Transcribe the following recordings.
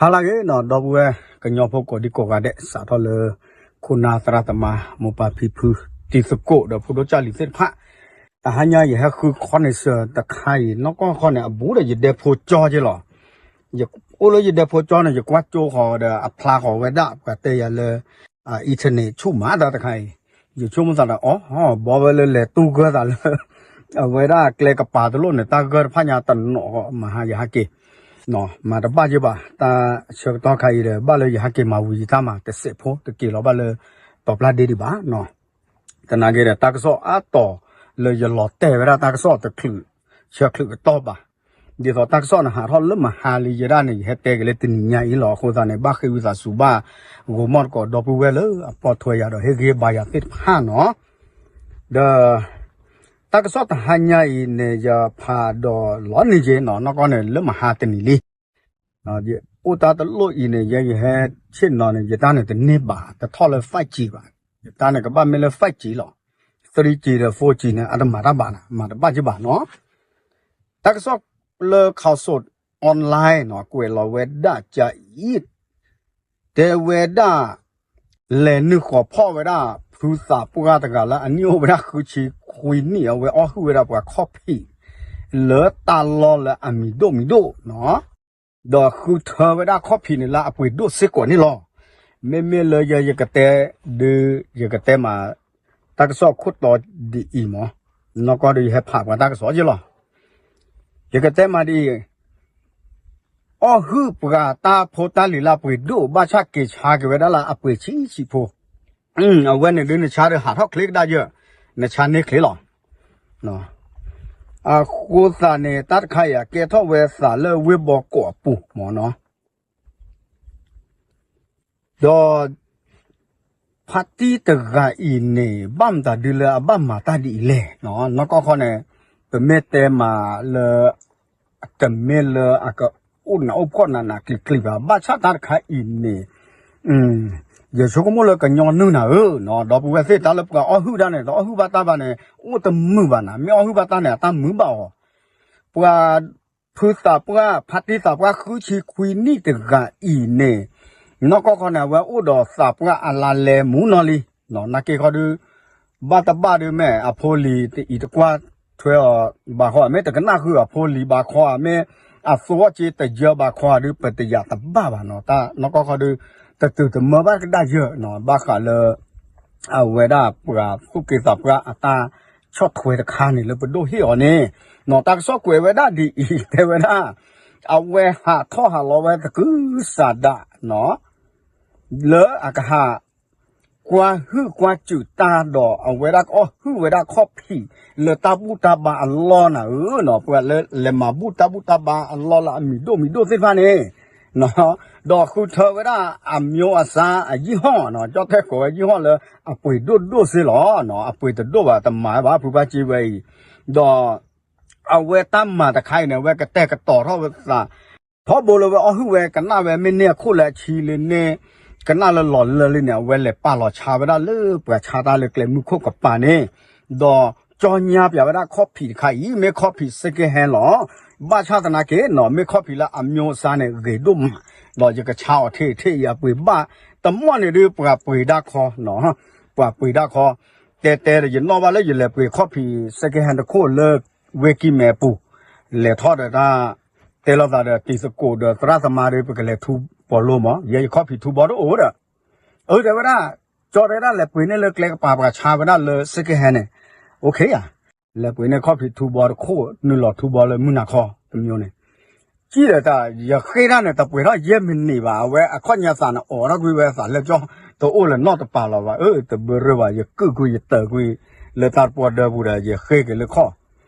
ဟါလၢအဂ့ၤနီၤ ဒီပုၢ်ဝဲၢ်ကညီဖိကိးဒံကိးဂၤဒဲး စးထီၣ်လၢ ခိၣ်နၢ်သရၣ်သမါ မိၢ်ပၢ်ဖံဖု တံၤသကိးဒီးဖိဒိၣ်ကၢ်လံၤသ့ၣ်တဖၣ်, တဟါညါယဟဲဃုခီန့ၣ်စၢၤတခါအံၤ နီၢ်ကီၢ်ခီန့ၣ် အဘူးဒီးယဒဲဖိကၠီက့လီၤ. ယအိၣ်လၢယဒဲဖိကၠီန့ၣ် ယကွၢ်ကၠိဃီၤဒီးအဖျါဃီၤဝဲဒၣ် ပှၤတဲယၤလၢ internet ဆူၣ်မးတၢ်တခါအံၤ, ယဆိကမိၣ်သးဒီး အီ ဘီဝဲလၢလဲၤတူၢ်ဂၢၢ်သးလၢ အဝဲဒၣ်ကျဲကပၤတလိၣ်န့ၣ် တၢ်ဂၢၢ်တဖၣ်ညါတနီၤမၤဟါယဟးက့ၤ မၤတဘၣ်က့ဘၣ် တၢ်ဆၢကတီၢ်ခါအံၤဒီး ဘၣ်လၢယဟးက့ၤမၤဝံၤယတၢ်မၤတစဲးဖိ တက့ၤလီၤဘၣ်လၢ ပှၤပျၢ်ဒ့ဒံးဘၣ်နီၤ. သနာ်က့ဒီး တၢ်ကစီၣ်အါတီၤလၢယလီၤတဲာ်ဝဲဒၣ်တၢ်ကစီၣ်တချုး ဆၢချုးကတီၢ်ဘၣ်. ဒ်သိးတၢ်ကစီၣ်န့ၣ်ဟးထီၣ်လၢမဟါလံယဲဒၣ်န့ၣ် ယဟဲတဲက့ၤလၢတနံၤညါအံၤလီၤ. အဃိသတးန့ၣ် ဘၣ်ဃ့ဝံသးစူၤဘၣ် ဂိၤမီၢ်တကိးဒီပုၢ်ဝဲၢ်လၢအပိာ်ထွဲယၤဒီးဟ့ၣ်ဂံၢ်ဟ့ၣ်ဘါယၤသ့ၣ်တဖၣ်နီၤ. ဒီး တၢ်ကစီၣ်တဟါညါအံၤန့ၣ် ယဖးဒီးလီၤန့ၢ်က့နီၤ နီၢ်ကီၢ်န့ၣ် လၢမဟါတနံၤလံ ယအိၣ်တၢ်တလိၣ်အံၤန့ၣ် ယဲယဟဲဆ့ၣ်နီၤန့ၣ် ယတၢ်န့ၣ်တန့ၢ်ဘၣ် တထီၣ်လၢ five G ဘၣ်, ယတၢ်န့ၣ်ကဘၣ်မ့ၢ်လၢ five G လီၤ. three G ဒီး four G န့ၣ် အတမၤတၢ်ဘၣ်နၤ မၤတဘၣ်က့ဘၣ်နီၤ. တၢ်ကစီၣ်လၢ ข่าวสดออนไลน์ နီၤ ကွဲးလီၤဝဲဒၣ်ကအံၤ တဲဝဲဒၣ် လဲၤနုာ်ဃီၤဖီၣ်ဝဲဒၣ် ဖုသးပှၢ်တဂၤလၢအနံၣ်အိၣ်ဝဲဒၣ်ဃုဆံခွံနံၣ် အဝဲအီၣ်ဟုၣ်ဝဲဒၣ်ပှၤခီၣ်ဖံး လၢတၢ်လီၢ်လၢအမံၤဒိၣ်မံၤဒိၣ်နီၤ ဒီးဃုထၢဝဲဒၣ်ခီၣ်ဖံးန့ၣ်လၢအပှ့ၤဒိၣ်စ့ၢ်ကီးန့ၣ်လီၤ. မ့မ့ၢ်လၢယဲယကတဲ ဒုး ယကတဲမး တၢ်ကစီၣ်ခိၣ်တီဒ်အံၤမး, နီၢ်ကီၢ်ဒုးယဟဲဖးပှၤတၢ်ကစီၣ်က့လီၤ. ယကတဲမးဒ်အံၤ အီၣ်ဟုၣ်ပှၤတၢ်ဖိတၢ်လံၤလၢအပှ့ၤဒိၣ် ဘၣ်ဆၣ်က့ၤဆါက့ၤဝဲဒၣ်လၢအပှ့ၤဆံးဆံးဖိ, အဝဲန့ၣ်ဒုးနဆါဒီးဟးထီၣ်ချ့ကဒါယၢၢ်, နဆါန့ၢ်ချ့လီၤ. အဃိသတးန့ၣ် တၢ်တခါအံၤအကဲထီၣ်ဝဲသးလၢဝ့ၢ်ဘီကိးအပူၤမ့ၢ်နီၤ ဒီး ဖါတံၢ်တဂၤအံၤန့ၣ် ဘၣ်မတၤဒုလၢအဘၣ်မၤတၢ်ဒ်အံၤလဲၣ်. နီၢ်ကီၢ်ခီန့ၣ် ပမ့ၢ်တဲမးလၢ တမ့ၢ်လၢအကအိၣ်နးအိၣ်ဖှီၣ်နးနးကျံၤကျံၤဘၣ်. ဘၣ်ဆၣ်တၢ်တခါအံၤန့ၣ် ယဆိကမိၣ်လၢကညီနုၢ်နၤဧၢ, ဒီပုၢ်ဝဲၢ်သ့ၣ် တၢ်လၢပှၤအီၣ်ဟုၣ်တၢ်န့ၣ် တအီၣ်ဟုၣ်ဘၣ်တၢ်ဘၣ်န့ၣ် အိၣ်တမုာ်ဘၣ်နၤ, မ့ၢ်အီၣ်ဟုၣ်ဘၣ်တၢ်န့ၣ် အတၢ်မုာ်ဘၣ်အီၤ. ပှၤ ဖုသးပှၢ် ဖါတံၢ်သးပှၢ်ဃုဆံခွံနံၣ်တဂၤအံၤန့ၣ် နီၢ်ကီၢ်ခီန့ၣ် အဝဲအိၣ်ဒီးသးပှၢ်အလါလဲမူနီၢ်လံ. နာ်က့ခီဒုး ဘၣ်တဘၣ်ဒုးမ့ၢ် အဖိလံၤတအံၤတကွၢ်ထွဲအီၤဘၣ်ခီ မ့ၢ်တကနၣ်ဃုာ်အဖိလံၤဘၣ်ခီ မ့ၢ်အသဝီက့တယၢဘၣ်ခီဒုး ပတယာ်တဘၣ်ဘၣ်နီၤ. တၢ်နီၢ်ကီၢ်ခီဒုး တတုၤတမၢဘၣ်ကဒါယၢၢ်နီၤ ဘၣ်ဃးလၢ အဝဲဒၣ်ပှၤသူၣ်က့သးပှၢ်အတၢ်ဆီၣ်ထွဲတခါန့ၣ် လၢပဒိၣ်ဟ့ၣ်အီၤန့ၣ် နီၤ တၢ်ကစီၣ်ကွဲးဝဲဒၣ်ဒ်အံၤ တဲဝဲဒၣ် အဝဲဟးထီၣ်ဟးလီၤဝဲသကုၤဆးဒးနီၤ လၢအကဟး ကွၢ်ဟုၣ်ကွၢ်စူးတၢ်ဒီး အဝဲဒၣ်ကအီၣ်ဟုၣ်ဝဲဒၣ်ခီၣ်ဖံး လၢတၢ်ဘူၣ်တၢ်ဘါအလီၢ်နၤဧၢနီၤ ပှၤလၢလဲၤမၤဘူၣ်တၢ်ဘူၣ်တၢ်ဘါအလီၢ်လၢအမံၤဒိၣ်မံၤဒိၣ်သ့ၣ်တဖၣ်န့ၣ် ဒီးဃုထၢဝဲဒၣ်အမျိုးအစားအยี่ห้อနီၤ ကၠီၣ်ထဲၣ်ကိးဝဲยี่ห้อလၢအပှ့ၤဒိၣ်ဒိၣ်စ့လီၤ. အပှ့ၤတဒိၣ်ဘၣ်တမၤဘၣ် ဖုဘၣ်က့ဝဲအံၤ ဒီး အဝဲတၢ်မၤတခါအံၤန့ၣ် အဝဲကတဲာ်ကတီၤထီၣ်ဝဲသး ထီဘိလၢဝဲအီၣ်ဟုၣ်ဝဲ ကနၣ်ဝဲမ့ၢ်န့ၢ်အခိၣ်လၢအဆံလၢန့ၣ် ကနၣ်လၢလီၤလၢာ်လံန့ၣ် အဝဲလဲၤပာ်လီၤဆါဝဲဒၣ်လၢပှၤဆါတၢ်လၢကျဲမုၢ်ခိၣ်ကပၤန့ၣ် ဒီးကၠီညါပၠးဝဲဒၣ်ခီၣ်ဖံးတခါအံၤ မ့ၢ်ခီၣ်ဖံး second hand လီၤ. ဘၣ်ဆၣ်သနာ်က့နီၤ မ့ၢ်ခီၣ်ဖံးလၢအမျိုးအစားန့ၣ် ဂ့ၤဒိၣ်မး ဒီးယကဆါအီၤထံထံအံၤ အပှ့ၤဘၣ် တမီၢ်န့ၣ်ဒုးပှၤပှ့ၤဒၣ်ခီနီၤ ပှၤပှ့ၤဒၣ်ခီ တဲတဲဒီး ယနီၣ်ဘၣ်လၢယလဲၤပှ့ၤခီၣ်ဖံး second hand တခိၣ်လၢ ဝ့ၢ်ကံၢ်မဲအပူၤ လဲၤထီၣ်ဒီးတၢ် တဲလိာ်သးဒီးတံၤသကိးဒီးသရၣ်သမါဒီး ပကလဲၤထူဘီလိမး ယဲယခီၣ်ဖံးထူဘီတအိၣ်ဒီး အၢ တဲဝဲဒၣ် ကၠီတဲဒၣ်လဲၤပှ့ၤန့ၢ်လၢကျဲကပၤပှၤဆါဝဲဒၣ်လၢ second hand န့ၣ် okay ဧါ လဲၤပှ့ၤန့ၢ်ခီၣ်ဖံးထူဘီတခိၣ် နုာ်လီၤထူဘီလၢမုၢ်နၤခီ တမျိုးန့ၣ် ကံၣ်ဒီးတၢ် ယဃ့တၢ်န့ၣ် တပှဲၤထီၣ်ယဲၢ်မံးနံးဘၣ် အဝဲအခီၣ်ညါသးန့ၣ် အိးထီၣ်ကွံာ်ဝဲသးလၢကၠီ တအိၣ်လၢၤနီတပၤလီၤဘၣ် အၢ တဘၢရၢဘၣ် ယကုၢ်ကွံာ်ယတၢၤကွံာ် လၢတၢ်တပီၢ်ဒၢပူၤဒီး ယဃ့က့ၤလၢခီၣ်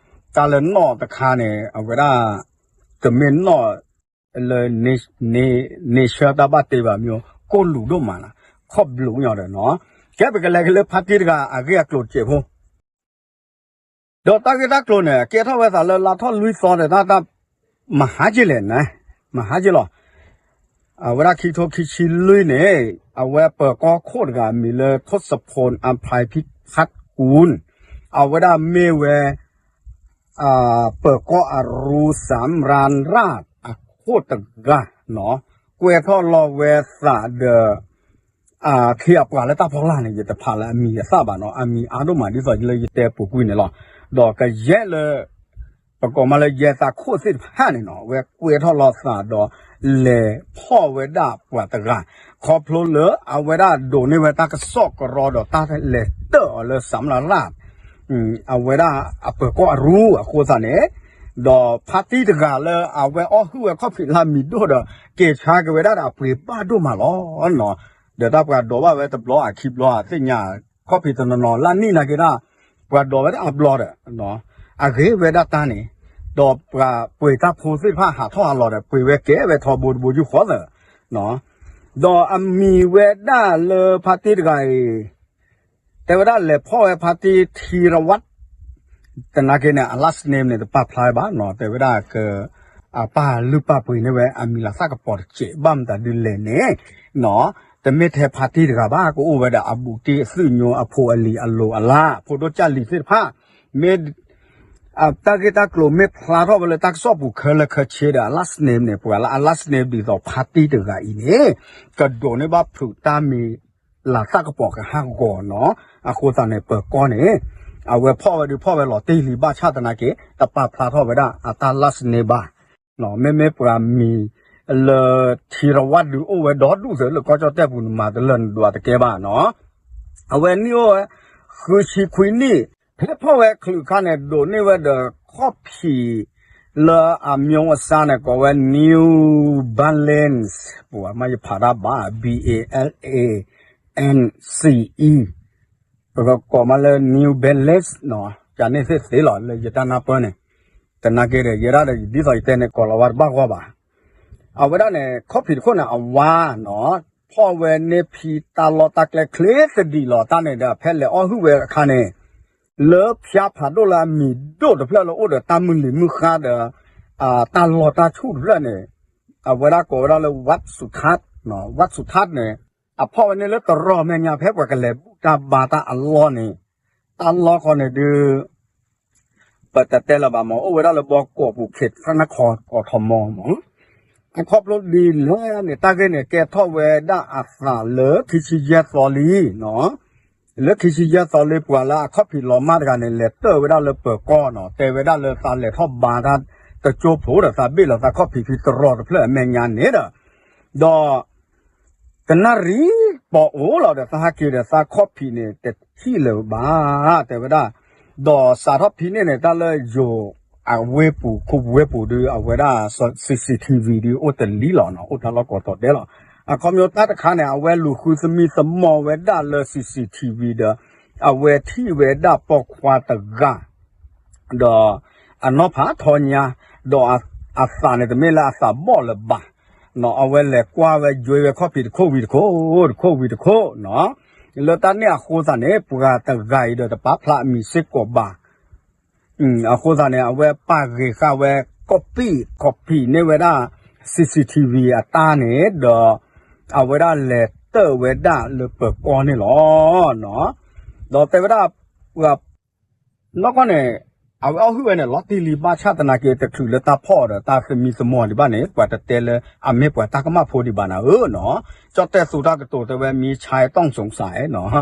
တၢ်လၢနီၣ်တခါန့ၣ် အဝဲဒၣ် တမ့ၢ်နီၣ် လၢ နဆၢတၢ်ဘၣ်တ့ဘၣ်မ့ၢ် ကိၢ်လူးဒိၣ်မးလီၤ ခီၣ်ဘျူးညီဒီးနီၤ ကဲပကလဲၤက့ၤလၢဖါတံၢ်တဂၤအဂ့ၢ်အကျိၤတစဲးဖိ ဒီးတၢ်ဂ့ၢ်တၢ်ကျိၤန့ၣ် ကဲထီၣ်ဝဲသးလၢလါထီၣ်လွံၢ်သီဒီးတၢ် မဟါက့လဲၣ်န့ၣ် မဟါက့လီၤ အဝဲဒၣ်ခံထိခံဆံလွံၢ်န့ၣ် အဝဲပၢၤကီၢ်ခိၣ်တဂၤမံၤလၢ ทศพลอำไพพิพัฒน์กุล အဝဲဒၣ်မ့ၢ်ဝဲ ပၢၤကီၢ်အရူစၣ်ရၣ်ရၣ်အခိၣ်တဂၤနီၤ အဝဲကွဲးထီၣ်လီၤဝဲသးဒီး အခ့အပှၤလၢတၢ်ဖီလာ်န့ၣ် ယတဖးလၢအမံၤအသၣ်ဘၣ်နီၤ, အမံၤအါဒိၣ်မးဒ်သိးလၢယတဲပူၤကွံာ်န့ၣ်လီၤ. ဒီးကယဲၢ်လၢ ပကိးမးလၢယဲၢ်သးခိၣ်သ့ၣ်တဖၣ်န့ၣ်နီၤ, အဝဲကွဲးထီၣ်လီၤသးဒီး လဲၤဖီၣ်ဝဲဒၣ်ပှၤတဂၤ, ခီဖျိလၢအဝဲဒၣ်ဒိးန့ၢ်ဝဲတၢ်ကစီၣ်ကရီဒီးတၢ်လဲၤတၢၣ်အီၤလၢစၤမလရၣ် အဝဲဒၣ်အပၢၤကီၢ်အရူအဃိသတးန့ၣ်, ဒီးဖါတံၢ်တဂၤလၢအဝဲအီၣ်ဟုၣ်ဝဲခီၣ်ဖံးလၢအမံၤဒိၣ်ဒီး ကဲၤဆါက့ၤဝဲဒၣ်ဒီးအပှ့ၤဘၣ်ဒိၣ်မးလီၤ. ဒီးတၢ်ပှၤဒိးဘၣ်ဝဲတဘျီအခံဘျီအသ့ၣ်ညါ ခီၣ်ဖံးတနီၤနီၤလၢနံၣ်နာ်က့ဒၣ် ပှၤဒိးဝဲဒၣ်အဘျီဒီး အဂ့ၤဝဲဒၣ်တၢ်န့ၣ်, ဒီးပှၤပှ့ၤတၢ်ဖိသ့ၣ်တဖၣ်ဟးထီၣ်ဟးလီၤဒီး ပှ့ၤဝဲကဲဝဲထီဘိတဘိယူၢ်ဃီသၢ, ဒီးအမံၤဝဲဒၣ်လၢဖါတံၢ်တဂၤအံၤ တဲဝဲဒၣ်လဲၤဖီၣ်ဝဲဖါတံၢ်ထံရဝၣ်, သနာ်က့န့ၣ် အ last name န့ၣ် တပာ်ဖျါဘၣ်နီၤ, တဲဝဲဒၣ်က အပာ်လုၢ်ပာ်ပှ့ၤန့ၢ်ဝဲ အမံၤလၤသၣ်ကပီၤတစဲးဘၣ်မတၤဒုလဲၣ်န့ၣ်, တမ့ၢ်ထဲဖါတံၢ်တဂၤဘၣ်, ကအိၣ်ဝဲဒီးအဘူးတံၢ်အသုးညိ အဖိအလံၤအလိၤအလး ဖိဒိၣ်ကၢ်လံၤသ့ၣ်တဖၣ်, မ့ၢ် တၢ်ဂ့ၢ်တၢ်ကျိၤမ့ၢ်ဖျါထီၣ်ဝဲလၢတၢ်ကစီၣ်ပူၤခဲလၢာ်ခဲဆ့ဒီး အ last name န့ၣ် ပှၤလၢအ last name ဒ်သိးဖါတံၢ်တဂၤအံၤန့ၣ် ကဒိးန့ၢ်ဘၣ်ဖုးတၢ်မံၤလၤသၣ်ကပီၤကဟးဂီၤနီၤ, အဃိသတးန့ၣ် ပၢၤကီၢ်န့ၣ် အဝဲဖီၣ်ဝဲဒုးဖီၣ်ဝဲလီၤတံၢ်လံ ဘၣ်ဆၣ်သနာ်က့ တပာ်ဖျါထီၣ်ဝဲဒၣ်အတၢ် last name ဘၣ်, မ့မ့ၢ်ပှၤမံၤလၢထံရဝၣ်ဒုးအိၣ်ဝဲဒီဒူၣ်သုးလၢကီၢ်ကၠီၣ်တဲၣ်ပူၤန့ၣ် မၤတလၢာ်နဒွးတကဲဘၣ်နီၤ, အဝဲနံၣ်အိၣ်ဝဲ ဃုဆံခွံနံၣ်, ဖဲဖီၣ်ဝဲချုးအခါန့ၣ် ဒိးန့ၢ်ဝဲဒီးခီၣ်ဖံး လၢအ မျိုးအစား န့ၣ် ကိးဝဲ New Balance, ပှၤမ့ၢ်ယဖးတၢ်ဘၣ် B A L A N C E, ပကကိးမးလၢ New Balance နီၤ, ကန့ၣ်သ့ၣ်သ့လီၤ လၢယတၢ်နၢ်ပၢၢ်န့ၣ်, သနာ်က့ဒီး ယဲဒၣ်ဒီး ဒ်သိးယတဲန့ၣ် ကိးလီၤဝဲတဘၣ်ဂီၢ်ဘၣ်. အဝဲဒၣ်န့ၣ် ခီၣ်ဖံးတခိၣ်န့ၣ် အဝါနီၤ, ဖီၣ်ဝဲန့ၢ်ဖံတၢ်လီၢ်တၢ်ကျဲချ့သဒံးလီၤတၢ်န့ၣ်ဒီး ဖဲလဲၤအီၣ်ဟုၣ်ဝဲအခါန့ၣ် လၢဖၠါဖးဒိၣ်လၢအမံၤဒိၣ်တဖျၢၣ်လၢအိၣ်ဒီးတၢ်မုၢ်လံၤမုၢ်ဃါဒီး တၢ်လီၢ်တၢ်ဆူၣ်တဖျၢၣ်န့ၣ်, အဝဲဒၣ်ကိးဝဲဒၣ်လၢ ဝးစူၤထၣ်, ဝးစူၤထၣ်န့ၣ် အဖီၣ်ဝဲန့ၢ်လၢတရီၤမဲာ်ညါ ဖဲပှၤကလဲၤဘူၣ်တၢ်ဘါတၢ်အလီၢ်န့ၣ်, တၢ်လီၢ်ဃီန့ၣ်ဒုး ပတတဲလၢၤဘၣ်မး အိၣ်ဝဲဒၣ်လၢဘီကီးပူၤ ခ့ၣ်ထရၣ်နခီ ကီၢ်ထီမီမး, အခီဖျိဒ်လဲၣ်န့ၣ် တၢ်ဂ့ၢ်န့ၣ် ကဲထီၣ်ဝဲဒၣ်အသးလၢခံဆံယဲၢ်သီလံနီၤ, လၢခံဆံယဲၢ်သီလံ ပှၤလၢအခီၣ်ဖံးလီၤမၢ်တဂၤန့ၣ် လဲၤတၢၣ်ဝဲဒၣ်လၢပၢၤကီၢ်နီၤ, တဲဝဲဒၣ်လၢသးလဲၤထီၣ်ဘါတၢ်တကၠိဖိဒီး သးဘ့ၣ်လီၤသးခီၣ်ဖံးဖံတရီၤတဖျၢၣ်အမဲာ်ညါန့ၣ်ဒီး, ဒီး တနၣ်ရံၣ်ပီၤအိၣ်လီၤဒီး သးဟးက့ၤဒီးသးခီၣ်ဖံးန့ၣ် တထံၣ်လၢၤဘၣ် တဲဝဲဒၣ်, ဒီးစးထီၣ်ဖဲန့ၣ်န့ၣ် တၢ်လၢယိၤအဝ့ၢ်ပူၤ ခိပူၤဝ့ၢ်ပူၤဒုး အဝဲဒၣ် C C T V ဒုး အိၣ်တလံလီၤနီၤ, အိၣ်တၢ်လီၢ်ကိးတီၤဒဲးလီၤ. အခီပညီတၢ်တခါန့ၣ် အဝဲလူၤဃုသမံသမိးဝဲဒၣ်လၢ C C T V ဒီး အဝဲထံၣ်ဝဲဒၣ်ပိာ်ခွါတဂၤ ဒီးအနီၢ်ဖးထီညါ, ဒီးအသးန့ၣ် တမ့ၢ်လၢအသးဘီၣ်လၢၤဘၣ်နီၤ, အဝဲလဲၤကွၢ်ဝဲယွဲဝဲခီၣ်ဖံးတခိၣ်ဝံၤတခိၣ်, တခိၣ်ဝံၤတခိၣ်နီၤ, လၢတၢ်န့ၣ်အဃိသတးန့ၣ် ပှၤတဂၤအံၤဒီးတပာ်ဖျါအမံၤစ့ၢ်ကီးဘၣ် အဃိသတးန့ၣ် အဝဲပာ်ဂ့ၤဃာ်ဝဲ copy copy န့ၢ်ဝဲဒၣ် C C T V အတၢ်န့ၣ်ဒီး အဝဲဒၣ်လဲၤတၢၣ်ဝဲဒၣ်လၢပၢၤကီၢ်န့ၣ်လီၤ. ဒီးတဲဝဲဒၣ် ပှၤနီၢ်ကီၢ်န့ၣ် အဝဲအီၣ်ဟုၣ်ဝဲန့ၣ် လီၤတံၢ်လံဘၣ်ဆၣ်သနာ်က့ တချုးလၢတၢ်ဖီၣ်ဒီးတၢ်သမံသမိးဒံးဘၣ်န့ၣ် ပှၤတတဲလၢအမ့ၢ်ပှၤတၢ်ကမၣ်ဖိဒံးဘၣ်နၤဧၢနီၤ. ကၠီၣ်တဲၣ်သူတၢ်ကတိၤတဲဝဲ မ့ၢ်ဆါတီၣ်စုံစးနီၤ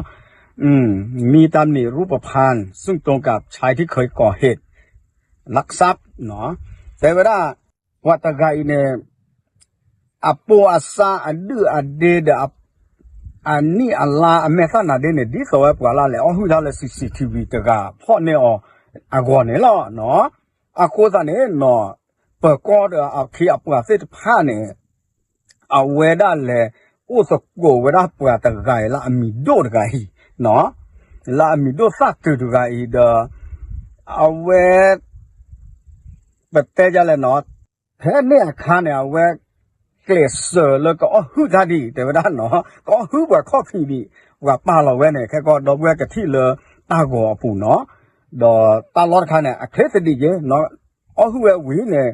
มีตำหนิรูปพรรณ ซึ่งตรงกับชายที่เคยก่อเหตุลักทรัพย์ တဲဝဲဒၣ် ပှၤတဂၤအံၤန့ၣ် အပိာ်အစါအဒုၣ်အဒ့ဒီး အနံၣ်အလါအမဲာ်သၣ်နၤဒ့န့ၣ် ဒ်သိးဝဲပှၤလၢလဲၤအီၣ်ဟုၣ်တၢ်လၢ C C T V တဂၤဖီၣ်န့ၢ်အီၤအဂီၢ်န့ၣ်လီၤ. အဃိသတးန့ၣ်နီၤ ပၢၤကီၢ်ဒီးအခ့အပှၤသ့ၣ်တဖၣ်န့ၣ် အဝဲဒၣ်လဲၤအိၣ်သကိးဝဲဒၣ်ပှၤတဂၤအံၤလၢအမံၤဒိၣ်တဂၤအံၤ, လၢအမံၤဒိၣ်သၣ်တုၤတဂၤအံၤဒီး အဝဲ ပတဲဒ်လဲၣ်နီၤ, ဖဲန့ၣ်အခါန့ၣ် အဝဲကျဲးစၢးလၢကအီၣ်ဟုၣ်တၢ်ဒံး တဲဝဲဒၣ်နီၤ, ကအီၣ်ဟုၣ်ပှၤခီၣ်ဖံးဒံး ပှၤပာ်လီၤဝဲန့ၣ် ခဲကီးဒီပုၢ်ဝဲၢ်ကထံၣ်လၢတၢ်ဂီၤအပူၤနီၤ, ဒီးတၢ်လီၢ်တခါန့ၣ် အချ့သဒံးက့ၤ အီၣ်ဟုၣ်ဝဲဝံၤန့ၣ်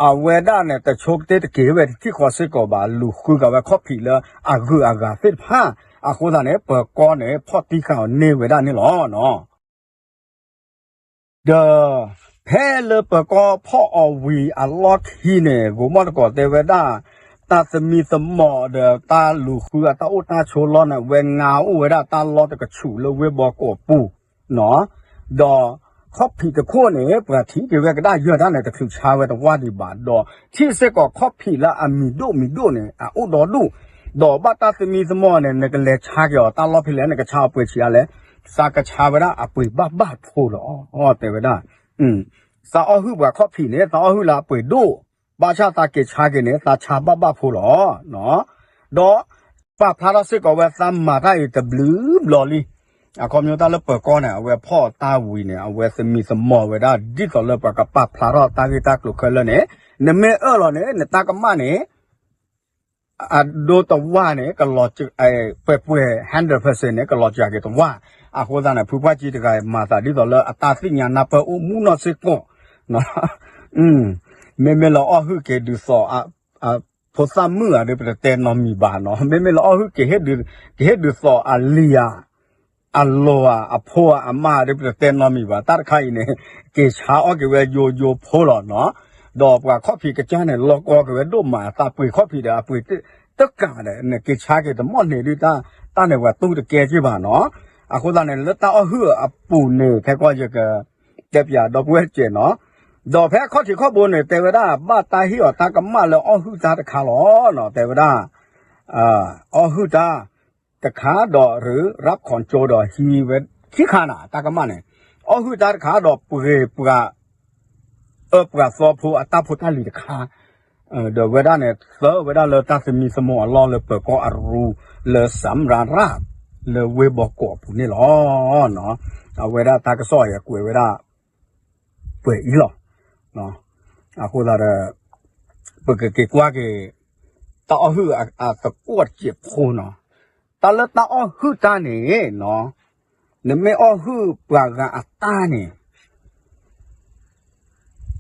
အဝဲဒၣ်န့ၣ် တဆိကတ့ၢ်တက့ၤဝဲတထံၣ်ဃီစ့ၢ်ကီးဘၣ် လူၤဃုကၤဝဲခီၣ်ဖံးလၢအဂုၤအဂၤသ့ၣ်တဖၣ်, အဃိသတးန့ၣ် ပၢၤကီၢ်န့ၣ် ဖီၣ်တံၢ်ဃာ်အီၤန့ၢ်ဝဲဒၣ်န့ၣ်လီၤ. ဒီး ဖဲလၢပၢၤကီၢ်ဖီၣ်အီၤဝံၤအလီၢ်ခံန့ၣ် ဂိၤမီၣ်တကိးတဲဝဲဒၣ် တၢ်သမံသမိးဒီးတၢ်လူၤဃုအတၢ်အိၣ်တၢ်ဆိးလီၢ်န့ၣ် ဝဲငါအိၣ်ဝဲဒၣ်တၢ်လီၢ်တကဆူးလၢဝ့ၢ်ဘီကီးပူၤ ဒီးခီၣ်ဖံးတခိၣ်န့ၣ် ပှၤထံၣ်က့ၤဝဲကဒါယၢၢ်တၢ်န့ၣ် တချုးဆါဝဲတဝၢ်ဒံးဘၣ် ဒီးထံၣ်စ့ၢ်ကီးခီၣ်ဖံးလၢအမံၤဒိၣ်မံၤဒိၣ်န့ၣ် အအိၣ်ဒီဒူၣ်, ဒီးဘၣ်တၢ်သမံသမိးန့ၣ် နကလဲၤဆါက့ၤအီၤ တၢ်လီၢ်ဖဲလဲၣ် နကဆါအပှ့ၤဆံးအါလဲၣ်, သးကဆါဝဲဒၣ်အပှ့ၤဘၣ်ဘၣ်ဖိလီၤ တဲဝဲဒၣ်. သးအီၣ်ဟုၣ်ပှၤခီၣ်ဖံးန့ၣ် သးအီၣ်ဟုၣ်လၢအပှ့ၤဒိၣ်, ဘၣ်ဆၣ်သးက့ၤဆါက့ၤန့ၣ် သးဆါဘၣ်ဘၣ်ဖိလီၤ. ဒီးပာ်ဖျါထီၣ်စ့ၢ်ကီးဝဲသးမၤတၢ်အံၤတဘျုးဘျီလံ. အခီပညီတၢ်လၢပၢၤကီၢ်န့ၣ် အဝဲဖီၣ်တၢ်ဝံၤန့ၣ် အဝဲသမံသမိးဝဲဒၣ် ဒ်သိးလၢပှၤကပာ်ဖျါထီၣ်တၢ်ဂ့ၢ်တၢ်ကျိၤခဲလၢာ်န့ၣ် နမ့ၢ်အၢၣ်လီၤန့ၣ် နတၢ်ကမၣ်န့ၣ် အဒိတဝၢ်န့ၣ် ကလီၤ ပှဲၤပှဲၤ hundred percent န့ၣ် ကလီၤစှၤက့ၤတဝၢ်. အဃိသတးန့ၣ် ဖုပှၢ်ကံတဂၤ မၤသးဒ်သိးလၢအတၢ်သ့ၣ်ညါနၢ်ပၢၢ်အိၣ်မူနီၢ်စ့ၢ်ကီး မ့မ့ၢ်လၢအီၣ်ဟုၣ်က့ၤဒုးသိး ဖိသၣ်မုၣ်ဧါဒီး ပတတဲနီတမံၤဘၣ်နီၤ, မ့မ့ၢ်လၢအီၣ်ဟုၣ်က့ၤဟ့ၣ်ဒုး ကဟ့ၣ်ဒုးသိးအလံၤဧါ အလီၤဧါ အဖိဧါ အမါဧါဒီး ပတတဲနီတမံၤဘၣ်, တၢ်တခါအံၤန့ၣ် က့ၤဆါအီၣ်က့ၤဝဲယိယိဖိလီၤနီၤ, ဒီးပှၤခီၣ်ဖံးကစၢ်န့ၣ် လီၤကီက့ၤဝဲဒိၣ်မး သးပှ့ၤခီၣ်ဖံးဒီး အပှ့ၤတကးဒီး နက့ၤဆါက့ၤတမီၢ်န့ၣ်ဒုး တၢ်န့ၣ်ပှၤတူၢ်တကဲက့ၤဘၣ်နီၤ. အဃိသတးန့ၣ် လၢတၢ်အီၣ်ဟုၣ်အပူၤန့ၣ် ခဲကီၢ်ယက တဲပၠးဒီပုၢ်ဝဲၢ်စဲးနီၤ, ဒီးဖဲအခီၣ်ထံးခီၣ်ဘိန့ၣ် တဲဝဲဒၣ် ဘၣ်တၢ်ဟ့ၣ်အီၤတၢ်ကမၣ်လၢအီၣ်ဟုၣ်တၢ်တခါလီၤနီၤ, တဲဝဲဒၣ် အီၣ်ဟုၣ်တၢ်တခါဒီး ရူး ရၢပ်ၣ်ခီကၠိဒီးဟံးဝဲခံခါနၤ တၢ်ကမၣ်န့ၣ်, အီၣ်ဟုၣ်တၢ်တခါဒီး ပှ့ၤပှၤ အၢပှၤသီဖိအတၢ်ဖိတၢ်လံၤတခါ, ဒီးဝဲဒၣ်န့ၣ် သၢဝဲဒၣ်လၢတၢ်သမံသမိးအလီၢ်လၢပၢၤကီၢ်အရူ လၢစၣ်ရၣ်ရၣ် လၢဝ့ၢ်ဘီကီးအပူၤန့ၣ်လီၤ. အဝဲဒၣ်တၢ်ကစီၣ်အံၤအကွဲးဝဲဒၣ် ပှဲၤအံၤလီၤ. အဃိသတးဒီး ပကက့ၤကွၢ်က့ၤ တၢ်အီၣ်ဟုၣ်အသကိးတစဲးဖိနီၤ, တၢ်လၢတၢ်အီၣ်ဟုၣ်တၢ်န့ၣ်နီၤ, နမ့ၢ်အီၣ်ဟုၣ်ပှၤဂၤအတၢ်န့ၣ်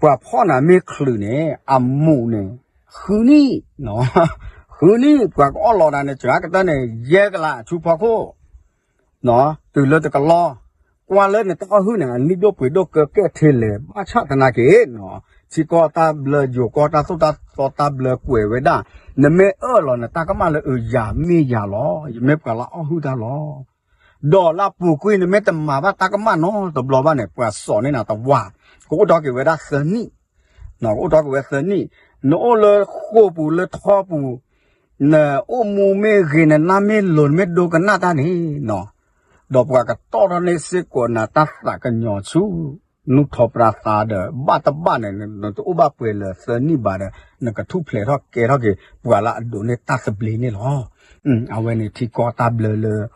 ပှၤဖီၣ်နၤမ့ၢ်ချုးန့ၣ် အမူးန့ၣ် ဃုနံၣ်, ဃုနံၣ် ပှၤကအီၣ်လီၤနၤန့ၣ် စှၤကတၢၢ်န့ၣ် ယဲၢ်ကလးအဆူဖီခိၣ် တုၤလၢတကလီၢ်, ကွၢ်လၢနတၢ်အီၣ်ဟုၣ်န့ၣ် အနံၣ်ဒိၣ်ပှ့ၤဒိၣ်ကၢကဲထဲလဲၣ် ဘၣ်ဆၣ်သနာ်က့ ထံကီၢ်တၢ်ဘျၢ ယိၤကီၢ်တၢ်သိၣ်တၢ်သီတၢ်ဘျၢကွဲးဝဲဒၣ်, နမ့ၢ်အၢၣ်လီၤနတၢ်ကမၣ်လၢအယၤမ့ၢ်ယၤလီၤ, ယမ့ၢ်ပှၤလၢအီၣ်ဟုၣ်တၢ်လီၤ. ဒီးလၢအပူၤကွံာ်နမ့ၢ်တမၤဘၣ်တၢ်ကမၣ်နီတဘျီဘၣ်န့ၣ် ပှၤစိာ်န့ၢ်နၤတဝၢ်, ကအိၣ်ထီၣ်က့ၤဝဲဒၣ်သၢနံၣ်, ကအိၣ်ထီၣ်က့ၤဝဲသၢနံၣ်, နအိၣ်လၢဃိာ်ပူၤလၢထီပူၤ, နအိၣ်မူမ့ၢ်ဂ့ၤ နနၢ်မ့ၢ်လိၤ နမ့ၢ်ဒိကနၣ်တၢ်န့ၣ်နီၤ, ဒီးပှၤကတီၢ်ထီၣ်န့ၢ်စ့ၢ်ကီးနၤတၢ်သးကညီၤဆူ နူၢ်ထီပြါသါဒီး ဘၣ်တဘၣ်န့ၣ် နတအိၣ်ဘၣ်ပှဲၤလၢသၢနံၣ်ဘၣ်ဒီး နကထူၣ်ဖျဲးထီၣ်ကဲထီၣ်က့ၤ ပှၤလၢအဒိးန့ၢ်တၢ်သဘျ့န့ၣ်လီၤ. အဝဲန့ၣ်ထံကီၢ်တၢ်ဘျၢလၢ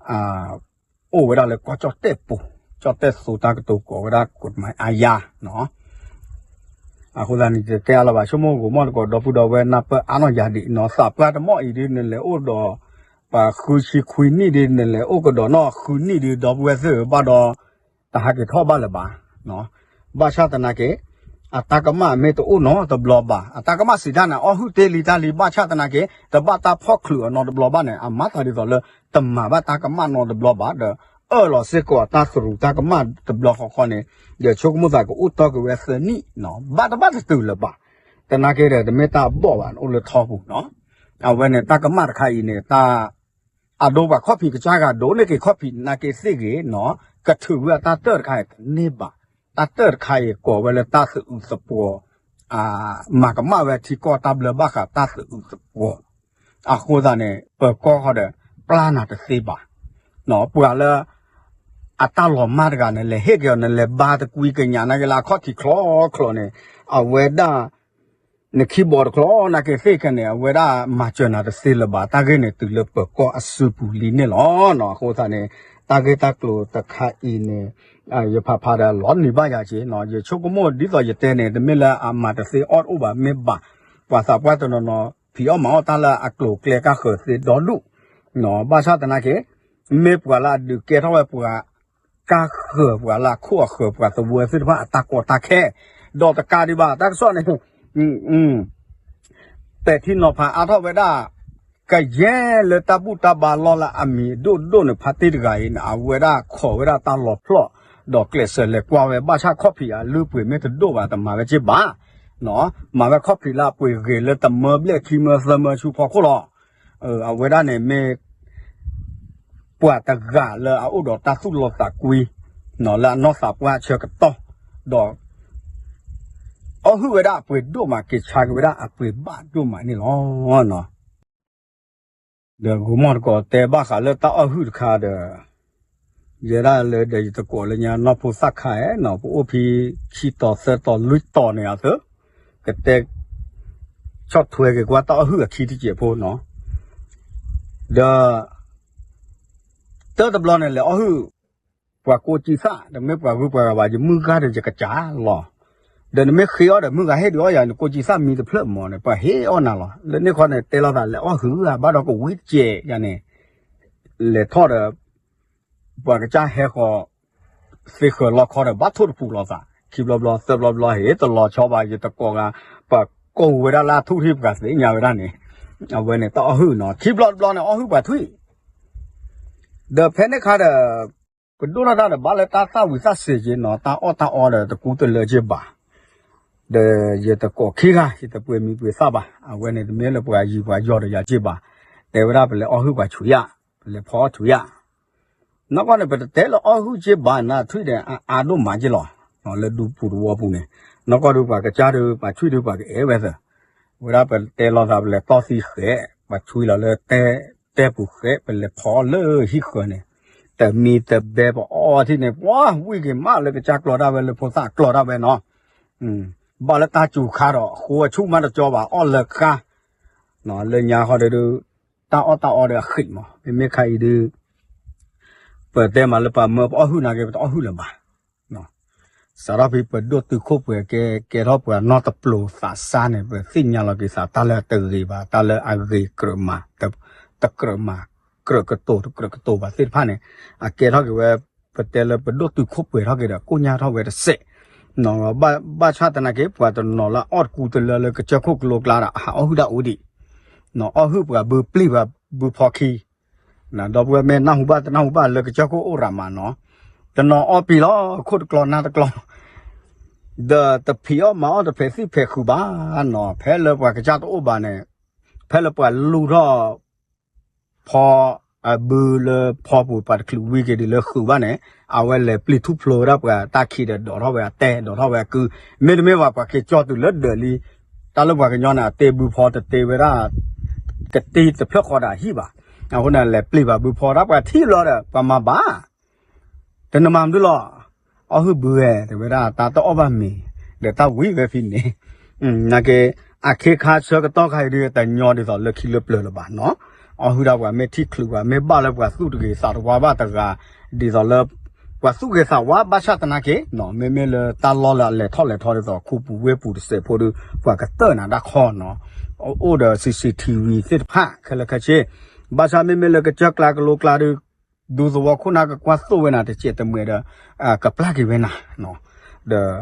အိၣ်ဝဲဒၣ်လၢကီၢ်ကၠီၣ်တဲၣ်ပူၤ, ကၠီၣ်တဲၣ်သိတၢ်ကတိၤကိးဝဲဒၣ် ကိးတမၤအါယါနီၤ. အဃိသတးန့ၣ် တတဲအါလၢၤဘၣ် ဆိကမိၣ်ဂိၤမီၢ်တကိး ဒီပုၢ်ဒီဝဲၢ်နၢ်ပၢၢ်အါနီၢ်ယၤဒံးနီၤ, သးပှၢ်တမီၢ်အံၤဒ် နလဲၤအိၣ်ဒီး ပှၤဃုဆံခွံနံၣ်ဒ် နလဲၤအိၣ်ကဒီးနီၢ်ဃုနံၣ်ဒ် ဒီပုၢ်ဝဲၢ်သ့ၣ်ဧၢ ဘၣ်ဒီး တဟးက့ၤထီၣ်ဘၣ်လၢၤဘၣ် ဘၣ်ဆၣ်သနာ်က့ အတၢ်ကမၣ်မ့ၢ်တအိၣ်နီတဘျီဘၣ်, အတၢ်ကမၣ်စံးတၢ်န့ၣ် အီၣ်ဟုၣ်တ့ၢ်လံတၢ်လံ ဘၣ်ဆၣ်သနာ်က့ တဘၣ်တၢ်ဖီၣ်ချုးအီၤနီတဘျီဘၣ်န့ၣ် အမၤသးဒ်သိးလၢ တမၤဘၣ်တၢ်ကမၣ်နီတဘျီဘၣ်ဒီး အၢၣ်လီၤစ့ၢ်ကီးအတၢ်သရူးတၢ်ကမၣ်တဘျီဃီဃီန့ၣ် ယဆိကမိၣ်သးကအိၣ်တီၢ်က့ၤဝဲသၢနံၣ် ဘၣ်တဘၣ်တတုၤလၢၤဘၣ်, သနာ်က့ဒီး တမ့ၢ်တၢ်အဘီၣ်ဘၣ် နအိၣ်လၢထီပူၤနီၤ, အဝဲန့ၣ်တၢ်ကမၣ်တခါအံၤန့ၣ် တၢ် အဒိပှၤခီၣ်ဖံးကစၢ်ဂၤ ဒိးန့ၢ်က့ၤခီၣ်ဖံးနာ်က့သ့ၣ်ဂ့ၤနီၤ, ကထုးဝဲအတၢ်တၢၢ်တခါအံၤတန့ၢ်ဘၣ်, တၢ်တၢၢ်တခါအံၤကိးဝဲလၢတၢ်သအုးသပှီၤ, မၤကမၣ်ဝဲထံကီၢ်တၢ်ဘျၢဘၣ်ဃးတၢ်သအုးသပှီၤ, အဃိသတးန့ၣ် ပၢၤကီၢ်ဃီဒီး ပျၢ်နၤတသ့ဘၣ်, ပှၤလၢ အတၢ်လီၤမၢ်တဂၤန့ၣ် လဲၤဟ့ၣ်က့ၤအီၤ နလဲၤဘါတကွံကညးနာ်က့လၢအခီၣ်ထံးချီချီန့ၣ် အဝဲဒၣ် နခံဘီတချီနာ်က့သ့ၣ်ခဲန့ၣ် အဝဲဒၣ်မၤစၢၤနၤတသ့လၢၤဘၣ်, တၢ်ဂ့ၢ်န့ၣ်တုၤလၢပၢၤကီၢ်အစုပူၤလံန့ၣ်လီၤ. အဃိသတးန့ၣ် တၢ်ဂ့ၢ်တၢ်ကျိၤတခါအံၤန့ၣ် ယဖးဖးဒီးလီၤနံၤဘၣ်ယၤက့ၤ, ယဆိကမိၣ်ဒ်သိးယတဲန့ၣ် တမ့ၢ်လၢအမၤတသ့အီၣ်တအိၣ်ဘၣ် မ့ၢ်ဘၣ် ပှၤသးပှၢ်တနီၤနီၤ ဖံးအီၣ်မၤအီၣ်တၢ်လၢအကျိၤအကျဲကါဃၢၤသ့ဒီဒူၣ်, ဘၣ်ဆၣ်သနာ်က့ မ့ၢ်ပှၤလၢအဒုးကဲထီၣ်ဝဲပှၤ ကါဃၢၤ ပှၤလၢအခိၣ်အဃၢၤပှၤသဝီသ့ၣ်တဖၣ်အတၢ်ကီတၢ်ခဲ, ဒီးတကးဒံးဘၣ် တၢ်ကစီၣ်န့ၣ် ပဲာ်ထံနီၤဖးအါထီၣ်ဝဲဒၣ် ကယဲၢ်လၢတၢ်ဘူၣ်တၢ်ဘါလီၢ်လၢအမံၤဒိၣ်ဒိၣ်န့ၣ် ဖါတံၢ်တဂၤအံၤန့ၣ် အဝဲဒၣ်ခိးဝဲဒၣ်တၢ်လီၤဖျီၣ် ဒီးကျဲးစၢးလဲၤကွၢ်ဝဲ ဘၣ်ဆၣ်ခီၣ်ဖံးအလုၢ်အပှ့ၤမ့ၢ်တဒိၣ်ဘၣ် တမၤဝဲက့ၤဘၣ်. မၤဝဲခီၣ်ဖံးလၢအပှ့ၤဂ့ၤလၢတမၢဘျဲၣ်ခံမၢသၢမၢဆူဖီခိၣ်လီၤ. အဝဲဒၣ်န့ၣ်မ့ၢ် ပှၤတဂၤလၢအအိၣ်ဒီးတၢ်သူၣ်လီသးကွံ လၢအနီၢ်သးပှၢ်ဆၢကတီၢ် ဒီး အီၣ်ဟုၣ်ဝဲဒၣ်အပှ့ၤဒိၣ်မး က့ၤဆါက့ၤဝဲဒၣ်အပှ့ၤဘၣ်ဒိၣ်မးန့ၣ်လီၤ. ဒီးဂီၤမီၢ်တကိးတဲဘၣ်ဃးလၢတၢ်အီၣ်ဟုၣ်တခါဒီး ယဲဒၣ်လၢဒီးယတကိးလၢညါနီၢ်ဖိသၣ်ခါနီၤ ပအိၣ်ဖဲခံတီၤသၢတီၤလွံၢ်တီၤန့ၣ် အသၢ ကတဲ ဆီၣ်ထွဲက့ၤကွၢ်တၢ်အီၣ်ဟုၣ်အခံတစဲးဖိနီၤ ဒီး တၢ်တဘျီန့ၣ်လဲၤအီၣ်ဟုၣ် ပှၤကိးကံသၣ် တမ့ၢ်ပှၤဂုၤပှၤဂၤဘၣ် ယမုၢ်ဂၤဒီးယကစၢ်လီၤ. ဒီးနမ့ၢ်ဃ့အီၣ်ဒီးမုၢ်ဂၤဟ့ၣ်ဒုးအီၣ်ယၤ နကိးကံသၣ်မံတဖျၢၣ်မးန့ၣ် ပှၤဟ့ၣ်အီၣ်နၤလီၤ. လၢန့ၣ်ခီန့ၣ် တဲလိာ်သးလဲၤအီၣ်ဟုၣ်ဧါ ဘၣ်ဒီးကဝံတစဲးယၤန့ၣ် လဲၤထီၣ်ဒီး ပှၤကစၢ်ဟဲဃီၤ သ့ဃၢၤလီခီဒီး ဘၣ်ထိၣ်တပူၤလိာ်သး ခံဘျီဘျီသၢဘျီဘျီ ဟ့ၣ်တလီၤဆီဘၣ် ယတကိးဂၤ ပှၤကိးဝဲဒၣ်လၢအထူၣ်ထံၣ်ပှၤသ့ၣ်ညါဝဲဒၣ်န့ၣ် အဝဲန့ၣ်တၢ်အီၣ်ဟုၣ်နီၤ ခံဘျီတဘျီန့ၣ် အီၣ်ဟုၣ်ပှၤထွံၣ် ဒီးဖဲန့ၣ်ခါဒီး ပဒိၣ်ထီၣ်တၢ်ဒီးဘၣ်လၢတၢ်သၣ်ဝံၤသၣ်စ့ၤက့ၤနီၤ တၢ်အီၣ်တၢ်အီဒီးတကူတလၢက့ၤဘၣ် ဒီးယတကိးခံဂၤ ယတပှ့ၤမံၤပှ့ၤသၣ်ဘၣ် အဝဲန့ၣ်တမ့ၢ်လၢပှၤယံၤပှၤယီၤဒီးယၤက့ၤဘၣ် တဲဝဲဒၣ်ပလဲၤအီၣ်ဟုၣ်ပှၤထွံၣ်ဧါ ပလဲၤဖီအီၣ်ထွံၣ်ဧါ နီၢ်ကီၢ်န့ၣ် ပတတဲလၢအီၣ်ဟုၣ်က့ၤဘၣ်နၤထွံၣ်ဒီးအအါဒိၣ်မးက့ၤလီၤ လၢဒူပူၤတဝီပူၤန့ၣ် နီၢ်ကီၢ်ဒုးပှၤကစၢ်ဒုး ပှၤထွံၣ်ဒုးပှၤကအဲၣ်ဝဲသၢ ဝဲဒၣ်ပတဲလိာ်သးပလဲၤတီၢ်သံဃဲး ပှၤထွံၣ်လီၤလၢတဲ တဲပူၤဃဲး ပလဲၤဖီအီၣ်လၢဟံၣ်ဃၢၤန့ၣ် တမံၤတဘဲပအီၣ်ထံၣ်န့ၣ် ပှၤဝံၣ်က့ၤမးလၢကစၢ်ကျီၤဒၣ်ဝဲလၢဖိသၣ်ကျီၤဒၣ်ဝဲနီၤ ဘၣ်လၢတၢ်စူၤခါဒီး ဃိအဆူၣ်မးတကၠီဘၣ် အီၣ်လၢဃါ လၢညါဃီဒီး တၢ်အီၣ်တၢ်အီဒီးအဃံးမး မ့မ့ၢ်ခါအံၤဒုး ပတဲမးလၢပှၤမၢပအီၣ်ဟုၣ်နာ်က့ ပတအီၣ်ဟုၣ်လၢၤဘၣ် စးထီၣ်ဖဲပဒိၣ်တုာ်ခိၣ်ပှဲၤကဲ ကဲထီၣ်ပှၤနီတပျိၤသးစၢ်န့ၣ် ပသ့ၣ်ညါလီၤက့ၤသး တၢ်လၢအတဂ့ၤဘၣ် တၢ်လၢအဂ့ၤကြၢးမး တကြၢးမး ကြၢးကတိၤတကြၢးကတိၤဘၣ်သ့ၣ်တဖၣ်န့ၣ် အကဲထီၣ်က့ၤဝဲ ပတဲလၢပဒိၣ်တုာ်ခိၣ်ပှဲၤထီၣ်က့ၤဒီး ကိၣ်ညါထီၣ်ဝဲတစဲး ဘၣ်ဆၣ်သနာ်က့ ပှၤတနီၤလၢအအီၣ်တကူတလၢလၢကစၢၢ်ခိၣ်ကလိကျါဒီး အဟးအီၣ်ဟုၣ်ဒၣ်အိၣ်ဒံး အီၣ်ဟုၣ်ပှၤဘုပျံၤပှၤဘုဖီခံ ဒီပုၢ်ဝဲၢ်မ့ၢ်နၢ်ဟူဘၣ်တနၢ်ဟူဘၣ်လၢကစၢၢ်ခိၣ်အိၣ်ရၤမးနီၤ တနီၤအီၣ်ပံၤလီၤ ခိၣ်တကျီနၢ်တကျီ ဒီးတဖံးအီၣ်မၤအီၣ်တဖဲးသံၣ်ဖဲးဃုာ်ဘၣ်နီၤ ဖဲလၢပှၤကစၢ်တအိၣ်ဘၣ်န့ၣ် ဖဲလၢပှၤလူၤထီၣ် ဖီ အဘုလၢဖီပူၤ ပှၤတချုးဝံၤက့ၤဒ်လၢဃုာ်ဘၣ်န့ၣ် အဝဲလဲၤပျံၤထူၣ်ဖျိဝဲဒၣ်ပှၤတၢ်ခံးဒီး ဒိးထီၣ်ဝဲအတဲ ဒိးထီၣ်ဝဲအကု မ့တမ့ၢ်ဘၣ်ပှၤက့ၤကၠီတုၤလၢဒၢးလံ တၢ်လၢပှၤကညီန့ၣ် အတ့ဘုဖီတတ့ဝဲဒၣ် ကတ့တဖျၢၣ်ဃီဒီးအဟံၣ်ဘၣ်. အဃိန့ၣ် လဲၤပျံၤဘၣ်ဘုဖီဒၣ်ပှၤထံၣ်လီၤဒီး ပှၤမၤဘၣ် တနမၤမနုၤလီၤ. အီၣ်ဟုၣ်ဘုဧဲ တဲဝဲဒၣ် တၢ်တအီၣ်ဘၣ်မ့ၤ ဒီးတၢ်ဝံၤဝဲဖဲန့ၣ် နာ်က့ အခ့ခါဆၢကတီၢ်ခါအံၤဒုး တညီဒ်သိးလၢခံလၢပျၢၤလၢၤဘၣ်နီၤ. အီၣ်ဟုၣ်ဒၣ်ပှၤမ့ၢ်ထံၣ်ချုးပှၤ မ့ၢ်ဘၣ်လၢပှၤသူၣ်တဂ့ၤသးတဝါဘၣ်တဂၤ ဒ်သိးလၢ ပှၤသူၣ်ဂ့ၤသးဝါဘၣ်ဆၣ်သနာ်က့ မ့မ့ၢ်လၢတၢ်လီၢ်လၢအလဲၤထီၣ်လဲၤထီဒ်သိး ခူပူၤဝ့ၢ်ပူၤတစဲးဖိဒီး ပှၤကတၢၢ်နၤတၢ်ခီနီၤ. အိၣ်ဒီး C C T V သ့ၣ်တဖၣ်ခဲလၢာ်ခဲဆ့ ဘၣ်ဆၣ်မ့မ့ၢ်လၢကစၢၢ်ကျါကလိကျါဒီး ဒူသဝီခိၣ်နၢ်ကကွၢ်သိၣ်ဝဲနၤတစဲးတမှဲၤဒီး ကပျၢ်က့ၤဝဲနၤ ဒီး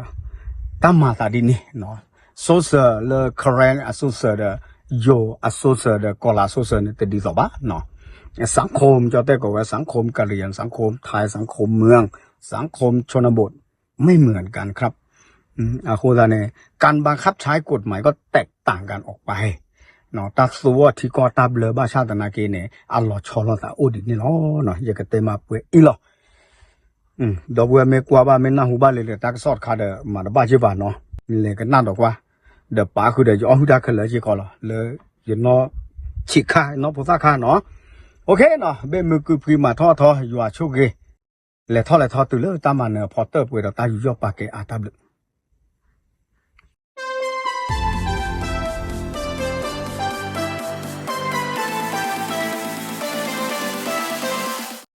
တၢ်မၤသးဒ်န့ၣ် social လၢ Karen အ social ဒီး ယိၤအ social ဒီး ကီၤလၤ social န့ၣ် တဒ်သိးဘၣ် สังคม ကၠီတဲကိးဝဲ สังคมกะเหรี่ยง สังคมไทย สังคมเมือง สังคมชนบท ไม่เหมือนกันครับ အဃိသတးန့ၣ် การบังคับใช้กฎหมายก็แตกต่างกันออกไป တၢ်သဝီထံကီၢ်တၢ်ဘျၢဘၣ်ဆၣ်သနာ်က့န့ၣ် အလီၤဆီလိာ်သးအိၣ်ဒ်န့ၣ်လီၤ. ယကတဲမးပှဲၤအံၤလီၤ. ဒီပုၢ်ဝဲၢ်မ့ၢ်ကွၢ်ဘၣ်မ့ၢ်နၢ်ဟူဘၣ်လၢလၢတၢ်ကစီၣ်တခါဒီး မၤတဘၣ်က့ၤဘၣ်နီၤ လဲၤကနၣ်ဒီးကွၢ် ဒီးပာ်ဃုာ်ဒီးယအီၣ်ဟုၣ်တၢ်ခဲလၢာ်က့ၤခီလီၤ လၢယနီၢ်ဆံးခါ ယနီၢ်ဖိသၣ်ခါနီၤ. ဘ့ၣ်မုာ်ကုၢ်ဖှံမၤထီၣ်ထီ ယွၤဆိၣ်ဂ့ၤ လဲၤထီၣ်လဲၤထီတုၤလၢတၢ်မၤနၢၤအဖီတၢၣ်ပှဲၤဒီးတၢ်ယူးယီၣ်ပာ်ကဲအါတၢ်ဘျုး